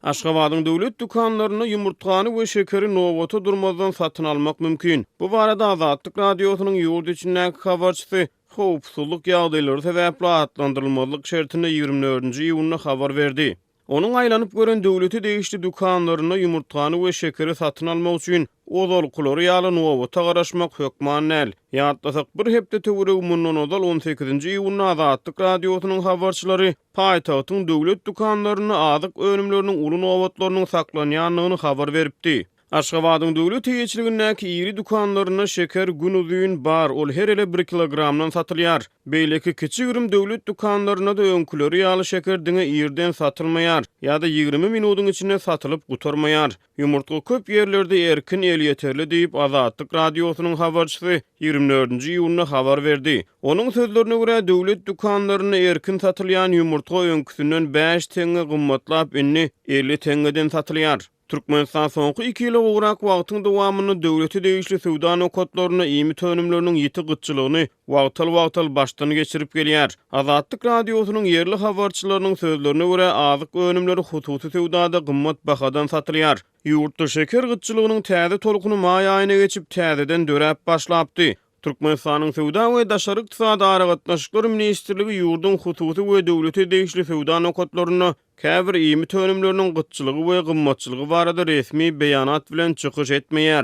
Aşgabadyň döwlet dükanlarynda ýumurtgany we şekeri nobata durmazdan satyn almak mümkin. Bu barada Azatlyk Radiosynyň ýurt içindäki habarçysy howpsuzlyk ýagdaýlary sebäpli atlandyrylmazlyk şertinde 24-nji iýunda habar berdi. Onuň aýlanyp gören döwlete degişli dükanlarynda ýumurtgany we şekeri satyn almak üçin ozalkylary ýaly nobata garaşmak hökman däl. Ýatlasak, bir hepde töweregi mundan ozal on sekizinji iýunda Azatlyk Radiosynyň habarçylary paýtagtyň döwlet dükanlarynda azyk önümleriniň uly nobatlarynyň saklanýandygyny habar beripdi. Aşgabadyň döwlet eýeçiligindäki iri dükanlarynda şeker günuzyn bar, ol her ele bir kilogramdan satylýar. Beýleki kiçi-girim döwlet dükanlarynda-da öňküleri ýaly şeker diňe irden satylmaýar ýa-da 20 minudyň içinde satylyp gutarmaýar. Ýumurtga köp ýerlerde erkin elýeterli diýip, Azatlyk Radiosynyň habarçysy 24-nji iýunda habar berdi. Onuň sözlerine görä, döwlet dükanlarynda erkin satylýan ýumurtga öňküsinden bäş teňňe gymmatlap, indi 50 teňňeden satylýar. Türkmenistan soňky iki ýyla gowrak wagtyň dowamynda döwlete degişli söwda nokatlarynda iýmit önümleriniň ýiti gytçylygyny wagtal-wagtal başdan geçirip gelýär. Azatlyk Radiosynyň ýerli habarçylarynyň sözlerine görä, azyk önümleri hususy söwdada gymmat bahadan satylýar. Ýurtda şeker gytçylygynyň täze tolkuny maý aýyna geçip, täzeden döräp başlapdy. Türkmenistanyň Söwda we daşary ykdysady aragatnaşyklar ministrligi ýurduň hususy we döwlete degişli söwda nokatlarynda käbir iýmit önümleriniň gytçylygy we gymmatçylygy barada resmi beýanat bilen çykyş etmeýär.